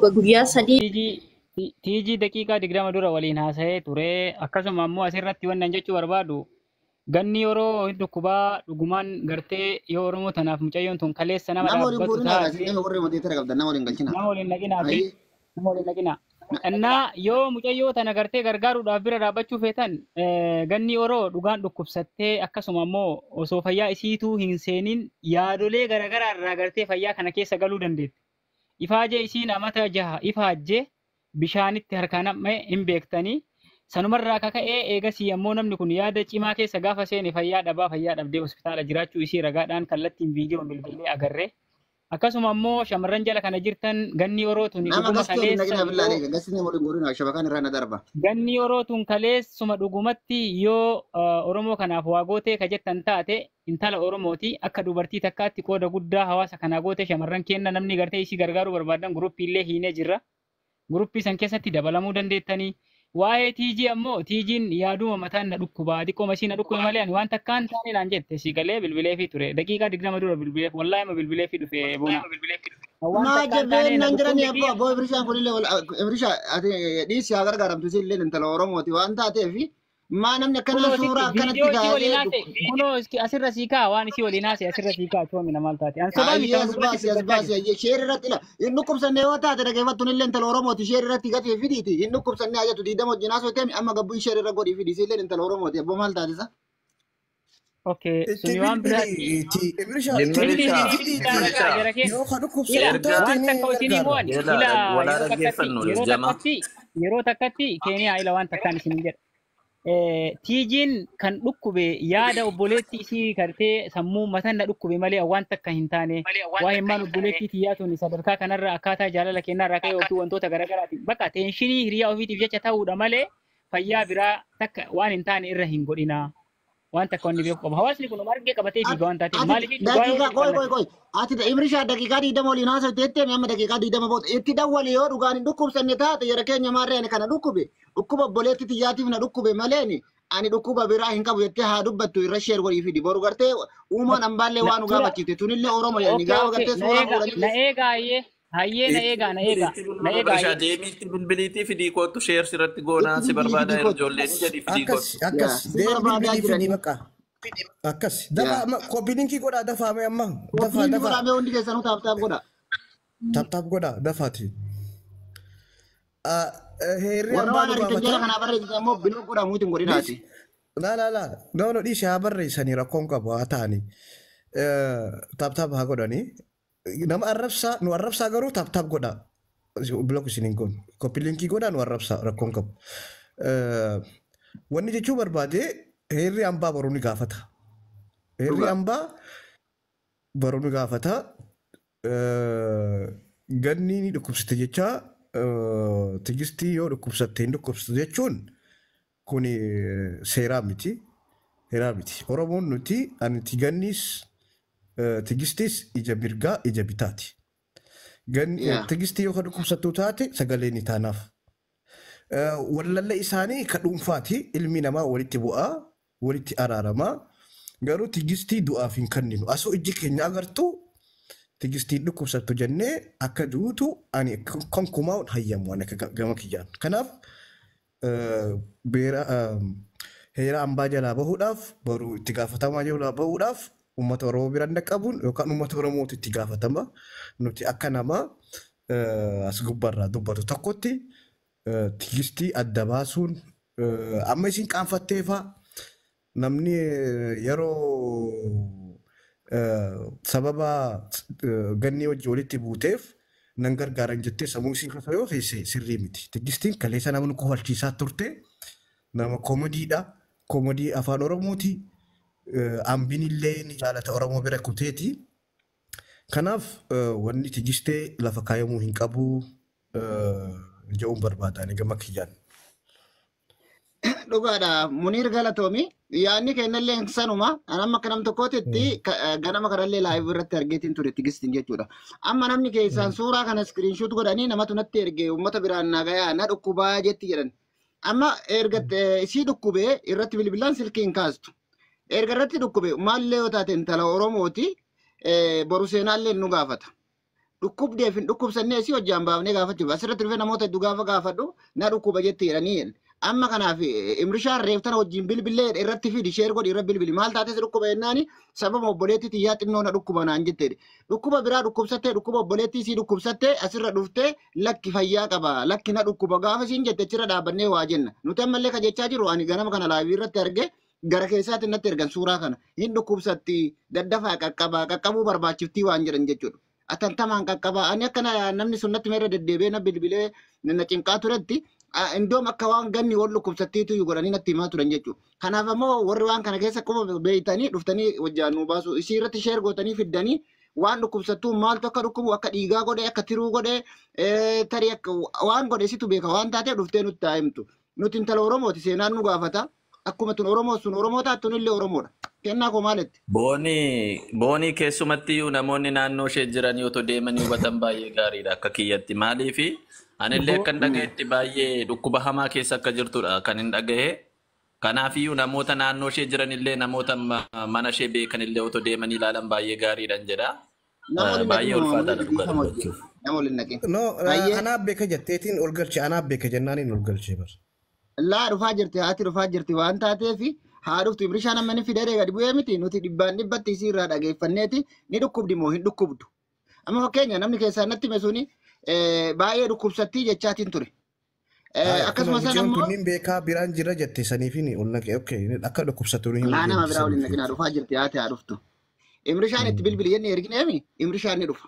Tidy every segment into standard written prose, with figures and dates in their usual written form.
Guyyaa 3. Tiijii daqiiqaa 20 dura waliin haasa'ee ture. Akkasuma ammoo asirratti wannan jechuu barbaadu, ganni yeroo hin dhukkubaa dhugumaan gartee yoo Oromoo tanaaf mucayyoon tun kaleessa nama Nama waliin dhaabbattu guurinaa taate gaazexee warri moteetara qabdan nama waliin galchina. Nama waliin dhaqinaa fi Ayyee. nama waliin dhaqinaa. Innaa yoo mucayyoo tana gartee gargaaruudhaaf bira dhaabbachuu feetan, ganni yeroo dhugaan dhukkubsattee, akkasuma ammoo osoo fayyaa isiituu hin seenin yaadolee garaagaraa irraa gartee fayyaa kana keessa galuu dandeetti. Ifaajee isiin amata 6 ifaajjee bishaanitti harkaan nam'e hin beektanii. Sanumarraa kaka'ee eegasii ammoo namni kun yaada cimaa keessa gaafa seene fayyaa dhabaa, fayyaa dhabdee hospitaala jiraachuu isii ragaadhaan kallattiin viidiyoon bilbilee agarree. Akkasuma ammoo shamarran jala kana jirtan, ganni yeroo tuni Nama dhuguma gastii waliin kaleessa dhaqinaa yoo billaalee gastii nama waliin guurinaa shabakaan irraa na darba. Ganni yeroo tun kaleessuma dhugumatti yoo Oromoo kanaaf waa gootee ka jettan taate, intala Oromooti, akka dubartii takkaatti qooda guddaa hawaasa kanaa goote. Shamarran kenna namni gartee isii gargaaruu barbaadan guruppii illee hiinee jirra. Guruppii san keessatti dabalamuu dandeettanii. Waa'ee TG ammoo TG'n yaaduma mataan na dhukkubaa, xiqqooma isii na dhukkube malee ani waan takkaan taane naan jette. Si galee bilbilee fi ture. Daqiiqaa 20 dura bilbilee, wallaahi ma bilbilee fi dhufe boona. Waan Maa takkaan taane jabeen na nan jirani dhukkubni abboo kiyya. abboo Ibrishaan kunillee Ibrishaa ati dhiisi haa gargaaramtu, isillee intala Oromooti waan taateef maa namni akkanaa Kunoo suuraa sitti akkanatti viidiyoo isii waliin kaasee haase, kunoo asirra sii kaa, waan isii waliin haase asirra sii kaa. Choomina maal taate? An sobaa miti Ayyee waan as dhugatti baasi, as dubbachaa baasi jiru. ayyee sheer irratti ila hin dhukkubsanne yoo taate dhageeffattuun illee intala Oromooti, sheer irratti gatee fidiiti hin dhukkubsanne haa jettu. 20 wajjin haasoo amma gabbuu sheer irra godhii fidi, isillee intala Oromooti abboo maal taate isa? Okay, Itti suni waan biraati. bilbili itti Ibrishaa itti Inni bilbili bilbilaa fidiiti dhaqaa jara keenya. yoo ka dhukkubsattu Ila taate waan ni takka isinii gargaarra. mo'an Ila ila walaa yeroo takkatti dhaggeeffannu yeroo jama. takkatti yeroo takkatti Keeniyaa ila waan takkaan isin jedha. Tiijiin kan dhukkube yaada obboleettii isii gartee sammuu mataan na dhukkube malee waan takka hin taane, waa himmaan obboleettii tiyyaa tuni sadarkaa kanarra akkaataa jaalala kennarraa ka'e yookiin wantoota garaagaraati. Bakka tension hiriyaa ofiitiif jecha ta'uudha malee fayyaa biraa takka waan hin taane irra hin godhinaa. Waan takka wanni beeku qaba. Hawaasni kun argee qabatee fiiga waan taateef Ati maaliif dhugaa yoo daqiiqaa qoy qoy qallate. qoy ati Ibrishaa daqiiqaa 20 waliin haasofte jettee amma daqiiqaa 20 booda itti dawwali. Yoo dhugaan hin dhukkubsanne taate, jara keenya maarree ani kana dhukkube, dhukkuba obboleetti tiyyaatiif na dhukkube malee ani dhukkuba biraa hin qabu jettee haa dubbattu. Irra share godhii fidi. Boru gartee uumaan ambaallee waan nu Tura gaafachiifte tunillee Oromoo jedhani Okay. gaafa Okay. gartee Na suuraa eega, fuudhanii na eega, hayyee hayyee, na eega, na eega, na eega. Ibrishaa Hayyee. deemiitti bilbiliitii fidii kootu, share sirratti goonaa Itti si bilbilii barbaadaa fidii jiru kootu. ijoolleen jedhi fidii Akkas kootu. Yaa akkas si deem barbaadaa bilbilii fidii jiranii. bakka akkas dafa Yaa amma copy link godhaa dafaa mee amma dafaa copy link dafaa. Godhaa mee, hundi keessanuu tap tap godhaa. Tap tap godhaa dafaati. Heerri Warra hambaa waan nu argitan jala gaafata. kanaa barreessitan immoo block godhaa, mute hin godhinaati. Laa laa laa no no dhiisi, haa barreessanii, rakkoon qabu haa ta'anii tap tap haa godhanii. Nama arrabsaa nu arrabsaa garuu tap tap godhaa, block isin hin goonu, copy link godhaa nu arrabsaa, rakkoon qabu. Wanni jechuu barbaade, heerri hambaa boruu ni gaafata. Heerri Dhugaa. hambaa boruu ni gaafata. Ganni ni dhukkubsite jecha Tigistii yoo dhukkubsatte hin dhukkubsatu jechuun kun seeraa miti. Seeraa miti. Oromoon nuti ani gannis Tigistis ija mirgaa ija bitaati. Yaa. Tigistii yoo ka dhukkubsattu taate sagalee ni taanaaf. Wallalla isaanii ka dhuunfaati, ilmi namaa walitti bu'aa, walitti araaramaa, garuu Tigistii du'aaf hin kenninu. Asoo ijji keenya agartu Tigistiin dhukkubsattu jennee akka duutu ani konkumaa hayyamu ani akka gama kiyyaan. Kanaaf beera heera hambaa jalaa bahuudhaaf, boruu itti gaafatamaa jalaa bahuudhaaf, uummata Oromoo biraan dhaqqabuun yookaan uummata Oromootu itti gaafatama. Nuti akka nama as gubbaarraa dubbatu tokkotti Tigistii adda baasuun amma isin qaanfatteefaa namni yeroo sababa ganni wajji walitti buuteef nan gargaaran jettee sammuu isii keessa yoo feese sirrii miti. Tigistiin kaleessa nama nu kofalchiisaa turte, nama koomediidha. Koomedii afaan Oromooti. Ambin illee ni jaalata, Oromoo bira kuteeti. Kanaaf wanni Tigistee lafa kaayamuu hin qabu jedhuun barbaada ani gama kiyyaan. Dhugaadha. Muniir, galatoomi. Yaadni kennallee sanuma. Ani amma akka nam tokkootitti ganama kanallee live irratti argeetiin ture Tigistiin jechuudha. Amma namni keessaan suuraa kana screenshot godhanii namatu natti erge, uummata biraan nagayaa na dhukkubaa jetti jedhan. Amma erga isii dhukkubee irratti bilbilaan silkii hin kaastu. Erga irratti dhukkube maallee yoo taate intala Oromooti, boru seenaallee nu gaafata. Dhukkubdeef hin dhukkubsannee si hojjaan baafnee gaafachuuf asirratti dhufee namoota hedduu gaafa gaafadhu na dhukkuba jetti jedhanii. Amma kanaaf Imrishaan reeftana wajjin bilbilee irratti fidi share godhi irra bilbili maal taates dhukkuba jennaani sababa obboleettii xiyyaa xinnoo na dhukkuba naan jettedhe. Dhukkuba biraa dhukkubsattee dhukkuba obboleettii sii dhukkubsattee asirra dhuftee lakki fayyaa qaba lakki na dhukkuba gaafa siin jette achirra dhaabannee waa jenna. Nuti ammallee ka jechaa jiru ani ganama kana live irratti arge gara keessaatti natti ergan suuraa kana hin dhukkubsatti daddafaa qaqqabaa qaqqabuu barbaachiftii waan jedhan jechuudha. Atantamaan qaqqabaa ani akkana namni sun natti irra deddeebi'ee na bilbilee na cinqaa turetti indoom akka waan ganni wal dhukkubsattiitu godhanii natti himaa turan jechuudha. Kanaaf ammoo warri waan kana keessa quba beeytanii dhuftanii wajjaan nu baasu isii irratti share gootanii fiddanii waan dhukkubsattuu maaltu akka dhukkubu akka dhiigaa godhe akka tiruu godhe tarii akka waan godhe situ beeka waan taateef dhuftee nutti haa himtu. Nuti intala Oromooti seenaan nu gaafata. Akkuma tun Oromoo sun Oromoo taatu illee Oromoodha. Kennaa koo maalitti? Boonii keessumatti iyyuu namoonni naannoo ishee jiran yoo ta'u deemanii hubatan baay'ee gaariidha akka kiyyatti. Maaliifi anillee akkan dhagayetti baay'ee dhukkuba hamaa keessa akka jirtudha kan hin dhagaye. Kanaafiyyuu namoota naannoo ishee jiran illee namoota mana ishee beekan illee otoo deemanii ilaalan baay'ee gaariidhan jedha. Nama waliin Baay'ee naqin ulfaataadha dhugaa nama dubbachuuf. waliin naqin. No, Baay'ee anaaf beeka jetteetiin ol galche anaaf beeka jennaaniin ol galche bar. Laa dhufaa jirti haati dhufaa jirti waan taateef haa dhuftu Imrishaan amma ni fidee gadi bu'ee miti nuti dhibbaan dhibbatti isii irraa dhageeffanneeti ni dhukkubdi moo hin dhukkubdu. Amma fakkeenya namni keessaa natti hime suni baay'ee dhukkubsattii jechaatiin ture. Akkuma Akkasuma san mucaan ammoo kunniin beekaa biraan jira jette saniifin ol naqe. Okay, akka dhukkubsattu ni himu laa nama deemti biraa waliin saniif. naqinaa dhufaa jirti haati haa dhuftu. Imrishaan itti bilbili jennee ergineemi Imrishaan ni dhufa.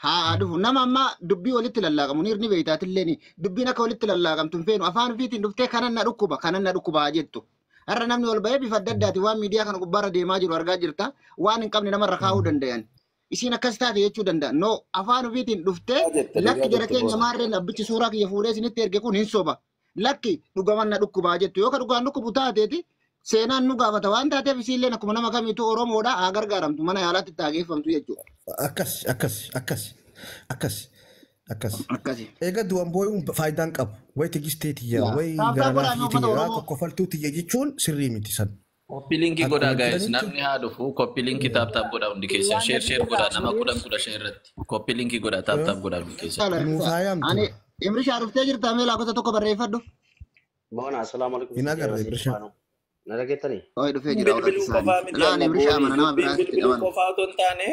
Haa dhufu nama ammaa dubbii walitti lallaaqamu ni beeytaatillee ni dubbiin akka walitti lallaaqamtu hin feenu afaan ofiitiin dhuftee kanan na dhukkuba kanan na dhukkuba haa jettu. Har'a namni ol ba'ee bifa adda addaatiin waan miidiyaa kana gubbaarra deemaa jiru argaa jirta waan hin qabne namarra kaa'uu danda'an. Isiin akkas taate jechuu danda'a. No afaan ofiitiin dhuftee lakki jara keenya maarreen abbichi suuraa kiyya fuudhee isinitti erge kun hin soba. Lakki dhugaman na dhukkubaa jettu yoo ka dhugaan dhukkubu taateeti seenaan nu gaafata waan taateef isiilleen akkuma nama kamiitu Oromoodha haa gargaaramtu mana yaalaatti itti haa geeffamtu jechuudha. Akkas akkas akkas akkas akkas. Akkasi. Egaa du'an boo'uun faayidaan qabu. Wayi tigistee tiyya, Yaa. wayi Tap tap godhaa garanaafii uummata tiyya, Oromoo. tokkofaltuu tiyya jechuun sirrii miti san. Copy link godhaa Akkuma guys jiranitti namni haa dhufu copy link tap tap godhaa hundi keessan Waan share natti share godhaa nama irraa 10 15 irratti copy link godhaa tap tap godhaa hundi keessan. Nuuf haa yaamtu. Ani Imrishaa dhuftee jirta mee lakkoofsa tokko barreeffadhu. Boona, assalaamu alaikum. Hin Sitti agarre jedhama Imrishaa. faanu. Na dhageettanii? Oi dhufee jira ola Bilbiluu isaanii. qofaa miti Laan amma Imrishaa boonii amana nama dubbiin biraatti bilbiluu dhaban. qofaa otoo hin taane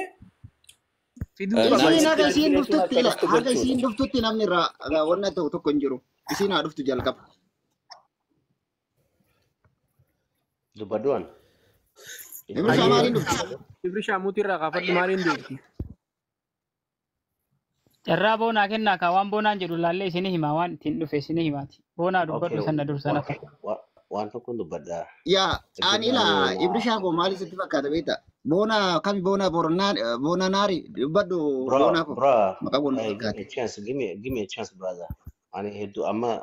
Fiduu Isiin qaba. haga isiin naannichi dhuftutti argine sun akka dhuftu haga isiin gochuudha. dhuftutti namni irraa wanna ta'u tokko hin jiru. Isiin haa dhuftu jalqaba. Dubbaddu'an. Imrishaa maaliin dhufti? Ibrishaa muutii irraa kaafadhu maaliin deemti? Carraa boonaa kennaa kaa waan boonaan jedhu laallee isinii himaa waan ittiin dhufe isinii himaati. Boonaa dubbadhu sanna dursa nafa. Waan tokkoon dubbadha. Yaa ani ilaa Ibrishaa koo maali sitti fakkaata beektaa? Boona kami boona boronaa boona naari dubbadhu Bro, boonaa koo bro, maqaa boona hey, give me fakkaate. a chance, give me a chance, brother. Ani hedduu amma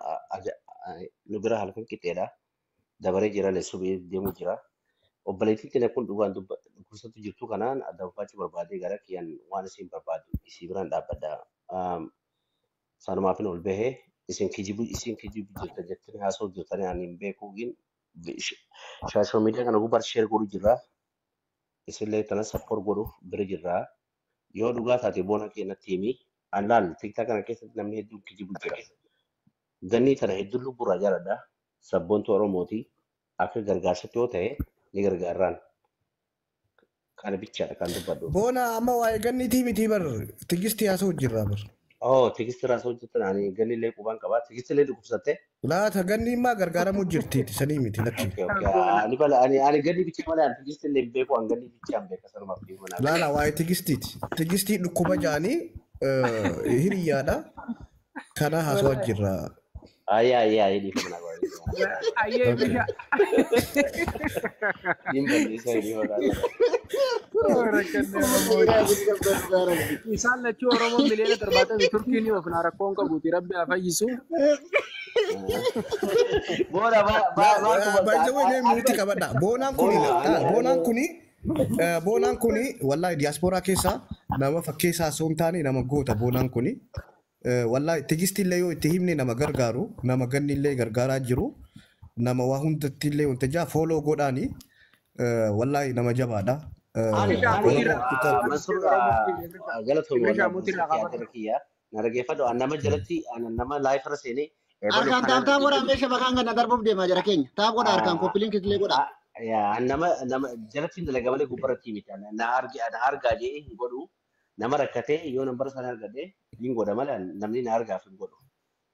nu bira halkan qixxeedha. Dabaree jira, leessuu deemu jira. Obboleettiin keenya kun dhugaan dhukkubsattu jirtu kanaan adda baafachuu barbaadee gara kiyyaan waan isin barbaadu isii biraan dhaabbadha. Sanumaafin ol bahee isin kijibu jirta jettanii haasa'u jirtanii ani hin beeku gin social media kana gubbaa share godhu jirra. Isinillee tana support godhuuf bira jirra. Yoo dhugaa taate boona keenyatti himi. An laal TikTok kana keessatti namni hedduun kijibu jira. Ganni tana hedduun lubbuurraa jaaladha. Sabboontu Oromooti. Akka gargaarsatti yoo ta'e ni gargaarraan. Kana bichaadha kan dubbadhu. Boona amma waa'ee ganniitii miti bar tigistii haasa'u jirra bar. Oh, tigistii raasuu hojjetan ani ganni illee qubaan qabaa. Tigistii illee dhukkubsatte. Laata ganni immaa gargaaramuu jirtiiti sanii miti lakki. Okay. Ani bala ani ganni bicha malee ani tigistii illee hin beeku ani ganni bicha hin beeka sanumaaf dhiifama naa godhi. Laala waa'ee tigistiiti. Tigistii dhukkuba jaanii hiriyyaadha. Kana haasawaa jirra. Ayyaa ayyaa ayyaa dhiifama naa godhi. Ayyee Okay. Ibrishaa. Hin balleessaa dhiifama naa godhi. Rakkannee Oromoo. Isaan lachuu Oromoon 70 miliyoona Turkiin ni ofnaa rakkoon qabuuti. Rabbi haa fayyisu. Boona baa baa baa kuma By the way, mee muutii qabadha. Boonaan kuni Boona boonaan kuni boonaan kuni wallahi diyaasporaa keessa nama fakkeessaa osoo hin taane nama goota boonaan kuni. Wallahi tigistii illee yoo itti himne nama gargaaru nama ganni illee gargaaraa jiru nama waa hundatti illee wanta jaa follow godhaani wallahi nama jabaadha. Ani Ibrishaa ani mootii irraa Oromoo kaafadhu. Mansuur Oromoo galatoomi Ibrishaa wallahi mootii Mansuur irraa kiyya kaafadhu. adara kiyya na dhaggeeffadhu an nama jalatti an nama live irra seenee eebalu Harkaan kana taap taap godhaa meeshaa bakaan gana darbuuf deemaa jira keenya. Taap godhaa harkaan koppiliin illee godhaa. An nama nama jalatti hin dalaga malee gubbaratti miti na arge na argaa jee hin godhu nama rakkatee yoo nambara sana argadhe hin godha malee namni na argaaf hin godhu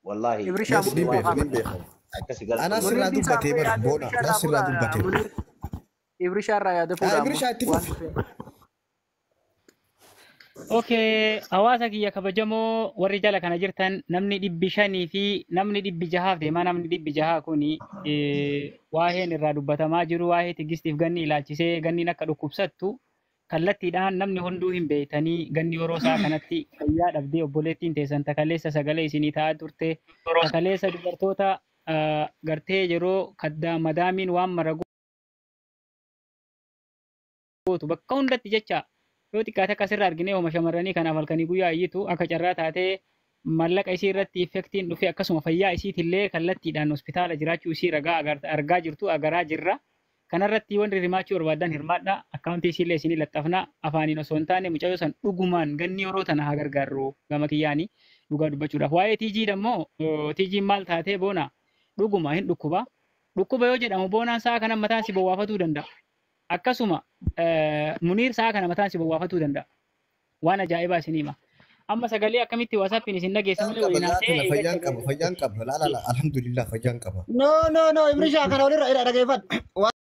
wallahi Ibrishaa Yes, mootii ni irraa beeka, ni kaafadhu. beeka. Akkasi Anaa galatoomi. sirraa Munir dhiisaa dubbatee ammoo bar yaada boona. Ibrishaa Anaa irraa sirraa fuudha. dubbatee. Munir Ibrishaa irraa yaada Ah, fuudha ammoo Ibrishaa itti waan fufi. dhufee. Okay, hawaasa kiyya kabajamoo warri jala kana jirtan namni 500 fi namni 600 deemaa namni 600 kuni waa'een irraa dubbatamaa jiru waa'ee Tigistiif Ganni ilaalchisee Ganniin akka dhukkubsattu kallattiidhaan namni hunduu hin beektanii Ganni yeroo isaa kanatti fayyaa dhabdee obboleettiin teessan takaleessa sagalee isinii ta'aa turte takaleessa dubartoota gartee yeroo kaddaa madaamiin waan mara gootu bakka hundatti jecha yoo xiqqaate akkasirra argine hooma shamarranii kanaaf halkanii guyyaa iyyitu akka carraa taatee mallaqa isii irratti effektiin dhufe akkasuma fayyaa isiitillee kallattiidhaan hospitaala jiraachuu isii ragaa argaa jirtu agaraa jirra. Kanarratti wanti hirmaachuu barbaadan hirmaadha. Akkaawuntii isiillee isinii laxxafna afaaniin osoo hin taane mucayyoo san dhugumaan Ganni yeroo tana haa gargaarru gama kiyyaanii dhugaa dubbachuudhaaf. Waa'ee TG dammoo TG'n maal taatee Boona dhuguma hin dhukkuba. Dhukkuba yoo jedhamu Boonaan sa'a kana mataan si bowwaafatuu danda'a. Akkasuma Muniir sa'a kana mataan si bowwaafatuu danda'a. Waan ajaa'ibaa isin hima. Amma sagalee akkamitti WhatsAppiin isin dhageessa Fayyaan malee qaba, waliin laa haasa'ee tana fayyaan eegatti qaba, fayyaan qaba. Laa laa laa, alhamdulillah fayyaan qaba. No no no Imrishaa kana walirra ila dhageeffadhu. Waa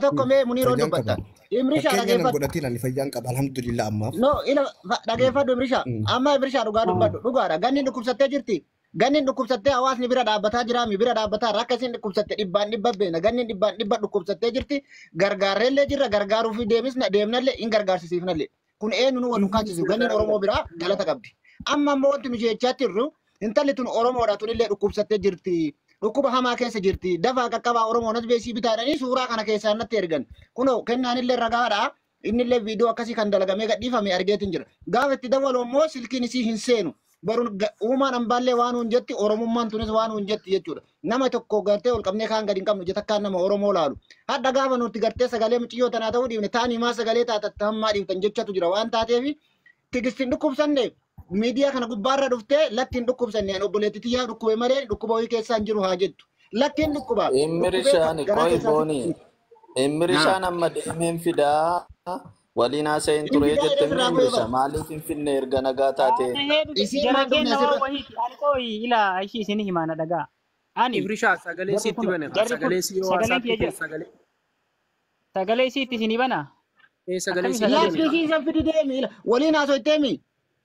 tokko mee Muniiroo Fayyaan dubbatta. qaba. Imrishaa Fakkeenya nan dhageeffadhu. godhatiin ani fayyaan qaba, alhamdulillah ammaaf. No ila dhageeffadhu Imrishaa. Amma Imrishaa dhugaa dubbadhu. Dhugaadha. Ganni dhukkubsattee jirti. Ganni dhukkubsattee hawaasni bira dhaabbataa jiraami bira dhaabbataa rakka isin dhukkubsatte dhibbaan dhibba beena. Ganni dhibbaan dhibba dhukkubsattee jirti. Gargaarreellee jirra gargaaruuf deemisna deemnallee hin gargaarsisiifnallee. Kun eenyu nu wal nu kaachisu ganniin Oromoo biraa galata qabdi. Amma ammoo wanti nu jechaa jirru intalli tun Oromoodha tunillee dhukkubsattee jirti. Dhukkuba hamaa keessa jirti. Dafaa qaqqabaa Oromoon as beesii bitaadhanii suuraa kana keessaa natti ergan. Kunoo kennaanillee ragaadha. Innillee viidiyoo akkasii kan dalagamee gadhiifame argeetiin jira. Gaafa itti dabalu immoo silkiin isii hin seenu. Baruun uumaan ambaallee waan hin jetti Oromummaan tunis waan hin jetti jechuudha. Nama tokko gartee ol qabnee kaan gadi hin qabnu jeta akkaan nama Oromoo laalu. Hadha gaafa nuti gartee sagalee muciyyoo tanaa ta'uu dhiifne taanii maa sagalee taatatta hammaa dhiiftan jechatu jira waan taateef Tigistiin dhukkubsanne miidiyaa kana gubbaarra dhuftee lakkiin dhukkubsanne ani obboleetti tiyyaa dhukkube malee dhukkuba wayii keessaa hin jiru haa jettu. Lakkiin dhukkuba dhukkubee Immirishaan garaa qoy keessaa Boonii. Immirishaan amma deemeen fidaa waliin haasa'een hin ture fidaa jette jedhee sirraa bu'ee Immirisha bara. maaliif hin finne erga nagaa taate? Isiin Jara maal dhufne keenya waan asirra? wahiiti. Ani qoyi ilaa ishii isin himaana dhagaa. Ani Ibrishaa sagalee jarri sitti kun bane kaa jarri kun sagalee si yoo sagaleen WhatsApp kiyya kee jira. sagalee Sagalee isiitti isinii banaa? ee sagalee Akkami sitti sagalee bane kiyya? Lakki isiin fidi deemi waliin haasofteemi.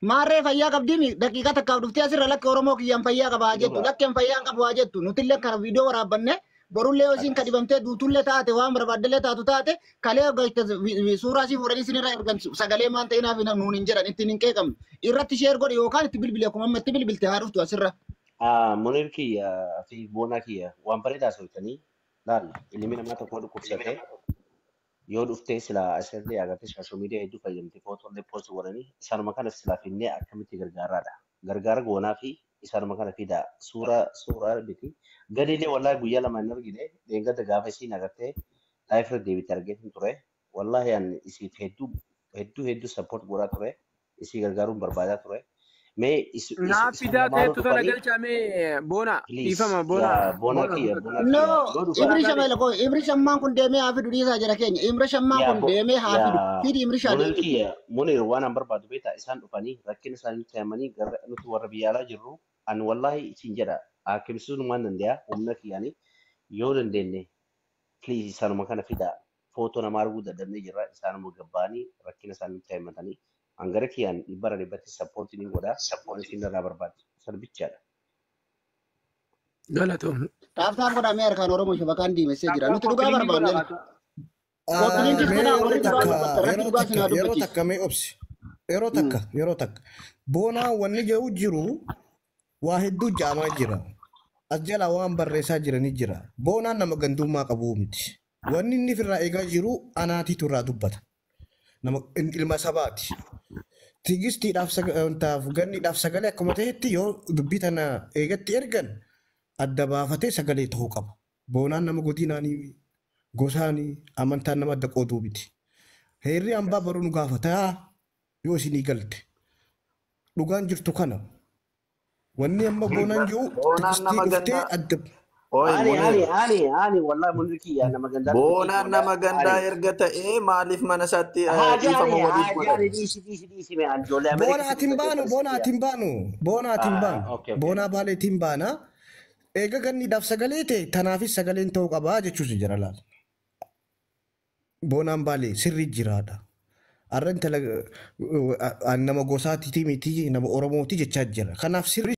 Maarree fayyaa qabdiimi daqiiqaa takkaaf dhuftee asirra lakki Oromoo kiyyaan fayyaa qaba haa jettu Dhugaa. lakkeen fayyaan qabu haa jettu nutillee kana viidiyoo waraabbanne borullee yoo isiin kadhibamtee duutullee taate waan barbaaddellee taatu taate kalee galte suuraa isii fuudhanii isinirraa ergan sagalee maan ta'inaaf nuun hin jedhan ittiin hin qeeqamnu irratti sheer godhi yookaan itti bilbili akkuma amma itti bilbilte haa dhuftu asirra. Munir kiyya fi Boonaa kiyya waan bareedaa haasofitanii laal ilmi namaa tokko dhukkubsatee yoo dhuftee silaa asirrii agartee social media hedduu fayyadamte footollee post godhanii isaanuma kana silaa finnee akkamitti gargaaraadha. Gargaara goonaa fi isaanuma kana fidaa suuraa suuraa miti. Gadiillee wallaahi guyyaa lama hin argine dheengadda gaafa isiin agartee live irra deebite argeetin ture. Wallaahi an isiif hedduu hedduu hedduu support godhaa ture. Isii gargaaruun barbaadaa ture. Mee Naa isaan fidaa lamaanuu teettu tana dhufanii galchamee Boona please dhiifama Boona yaa Boonaa Boona kiyya guddata. Boonaa kiyya No, yoo dhufan Imrisha maal koo Imrisha ammaan kun deemee haa fidu dhiisaa jira keenya. Imrisha ammaan yaa kun bo deemee haa fidu. yaa Fidi Imrisha Munir deemi. kiyya Munir waan an barbaadu beektaa isaan dhufanii rakkina isaanii nutti himanii gara nuti warra biyya alaa jirru an wallaahi isin jedha haakimsisuun waan danda'a humna kiyyaanii yoo dandeenye please isaanuma kana fidaa footoo nama arguu dadhabnee jirra isaanuma gabbaanii rakkina isaanii nutti himatanii an gara kiyyaan dhibbara dhibbatti sappoortii ni godha waan isin irraa barbaadu sarbichaadha. Galatoom. Taaftaan godhamee harkaan Oromoo shabakaan diimessee jira. Taaftaan Nuti dhugaa koppiliinkii barbaanne. godhaa baata. Koppiliinkis Mee godhaa yeroo warri dhugaa takka dubbatta irratti yeroo dhugaa isin takka haa yeroo dubbachiisu. takka mee obsi yeroo takka yeroo takka Boonaa wanni jedhu jiru waa hedduu jaamaa jira. As jalaa waan barreessaa jiranii jira. Boonaan nama gandummaa qabu miti. Wanni inni ofirraa eegaa jiru anaatiitu irraa dubbata. Nama ilma sabaati. Tigistiidhaaf ganniidhaaf sagalee akkuma ta'etti yoo dubbii tana eegatti ergan adda baafatee sagalee ta'uu qaba. Boonaan nama godinaanii gosaanii amantaan nama adda qooduu miti. Heerri hambaa baruu nu gaafataa yoo isinii galte. Dhugaan jirtu kana. Wanni amma boonaan jiru Boonaan tigistii nama dhuftee gandaa. adda. Ooyi Ani Muniir. ani ani ani wallahi Munir kiyya nama gandaa miti Boonaan nama wallahi gandaa ani. erga ta'ee maaliif mana isaatti Haa dhiifama jaani waliif haa godhan? jaani dhiisi dhiisi dhiisi mee ani ijoollee Ameerikaatti Boonaatiin guddate baanu obboleessi kiyya. boonaatiin baanu boonaatiin baanu Okay okay. boonaa baaleetiin baana. Eega ganniidhaaf sagalee ta'e tanaafis sagaleen ta'uu qabaa jechuus jira laal. Boonaan baalee sirrii jiraadha. Arra intala nama gosaatiiti miti nama Oromooti jechaa jira. Kanaaf sirrii.